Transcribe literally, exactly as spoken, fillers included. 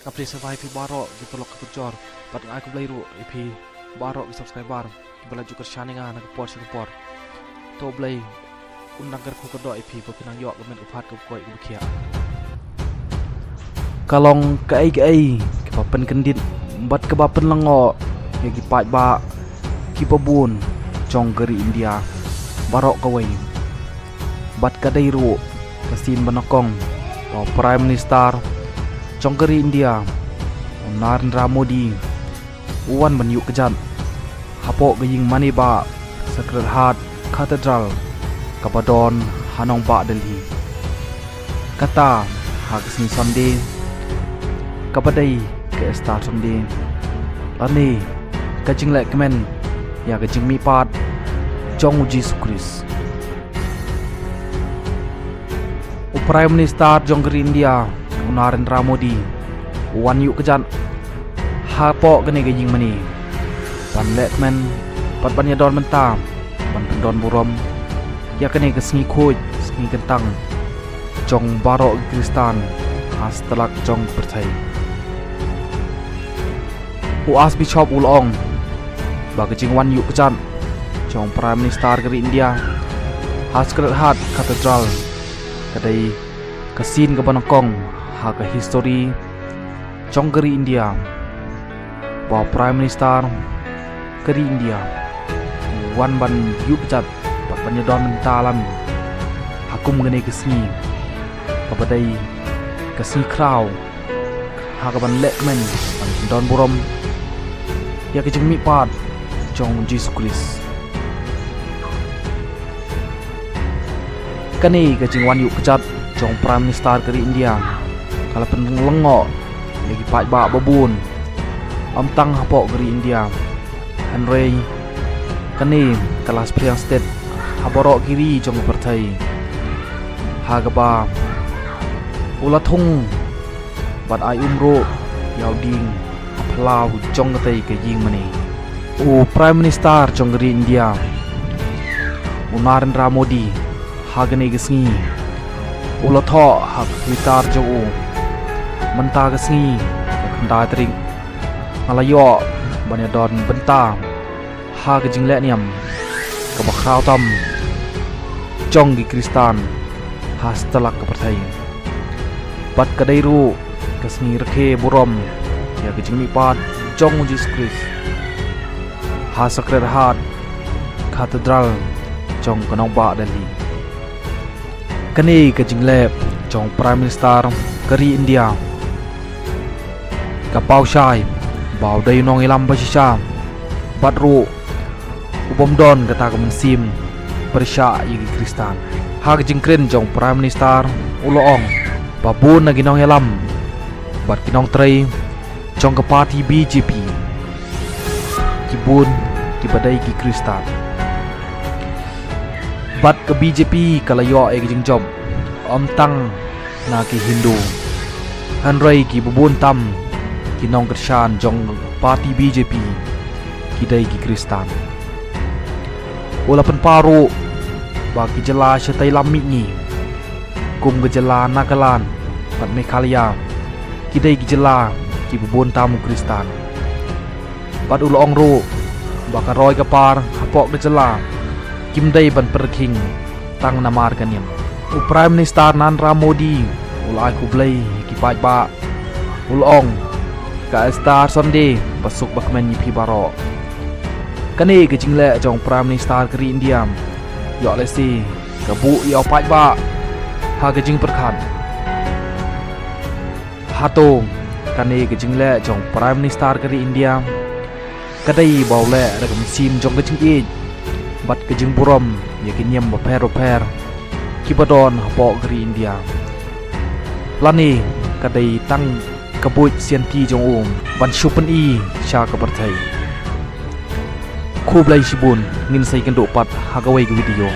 Ka phi sa bai phi baroh ki paralok ki parajor, bad nga ai khublei ruh ïa phi baroh ki subscriber kiba la ju kyrshan ïa nga na ka por sha ka por. To Blei un nang kyrkhu kyrdoh ïa phi ba phin nang ïoh ka met ka phad kaba koit kaba khiah. Ka long kaei kaei kaba pynkyndit bad kaba pynlyngngoh ïa ki paidbah kiba bun jong ka ri India baroh kawei. Bad ka dei ruh ka sien ba nyngkong ba u Prime Minister jong ka ri India, u Narendra Modi, u wan ban ïuh kjat hapoh ka ïing mane ba Sacred Heart Cathedral kaba don ha nongbah Delhi. Kata ha ka sngi Sunday kaba dei ka Easter Sunday, lane ka jinglehkmen ïa ka jingmihpat jong u Jisu Khrist. U Prime Minister jong ka ri India, u Narendra Modi, u wan ïuh kjat hapoh kane ka ïing mane ban lehkmen bad ban ïadon bynta ban pyndon burom ïa kane ka sngi khuid sngi kyntang jong baroh ki Khristan ha satlak jong ka pyrthei. U Archbishop u la ong ba ka jingwan ïuh kjat jong u Prime Minister ka ri India ha Sacred Heart Cathedral ka dei ka sien kaba nyngkong ha ka history jong ka ri India ba u Prime Minister ka ri India u wan ban ïuh kjat bad ban ïadon bynta lem ha kum kane ka sngi kaba dei ka sngi khraw ha kaban lehkmen ban pyndon burom ïa ka jingmihpat jong u Jisu Khrist. Kane ka jingwan ïuh kjat jong u Prime Minister ka ri India ka la pynlyngngoh ïa ki paidbah ba bun, ym tang hapoh ka ri India, hynrei kane ka la spriang stet ha baroh ki ri jong ka pyrthei, ha kaba u la thung bad ai um ruh ïa u dieng ha phyllaw jong katei ka ïing mane. U Prime Minister jong ka ri India, u Narendra Modi, ha kane ka sngi u la thoh ha ka Twitter jong u, mynta ka sngi ka khyndai tarik nga la ïoh ban ïadon bynta ha ka jingleh niam kaba khraw tam jong ki Khristan ha satlak ka pyrthei. Bad ka dei ruh ka sngi rakhe burom ïa ka jingmihpat jong u Jisu Khrist ha Sacred Heart Cathedral jong ka nongbah Delhi. Kane ka jingleh jong u Prime Minister ka ri India ka paw shai ba u dei u nongïalam ba shisha bad ruh u bym don kata ka mynsiem pyrshah ïa ki Khristan. Ha ka jingkren jong u Prime Minister u la ong ba bun na ki nongïalam bad ki nongtrei jong ka party B J P ki bun kiba dei ki Khristan. Bad ka B J P ka la ïoh ïa ka jingjop ym tang na ki Hindu, hynrei kiba bun tam ki nongkyrshan jong party B J P ki dei ki Khristan. U la pynpaw ruh ba ki jylla shatei lam mihngi kum ka jylla Nagaland bad Meghalaya ki dei ki jylla kiba bun tam u Khristan. Bad u la ong ruh ba ka roi ka par hapoh ka jylla kim dei ban pyrkhing tang namar ka niam. U Prime Minister Narendra Modi u la ai khublei ïa ki paidbah, u la ong, ka Easter Sunday ba suk ba kmen ïa phi baroh. Kane ka jingleh jong u Prime Minister ka ri India ïoh lehse ka buh ïa u paidbah ha ka jingpyrkhat. Hato kane ka jingleh jong u Prime Minister ka ri India ka dei ba u leh da ka mynsiem jong ka jingïeit bad ka jingburom ïa ki niam bapher bapher kiba don hapoh ka ri India, lane ka dei tang ka buit sianti jong u ban shu pyni sha ka pyrthei? Khublei shibun, ngin sa ïakynduh pat ha kawei ka video.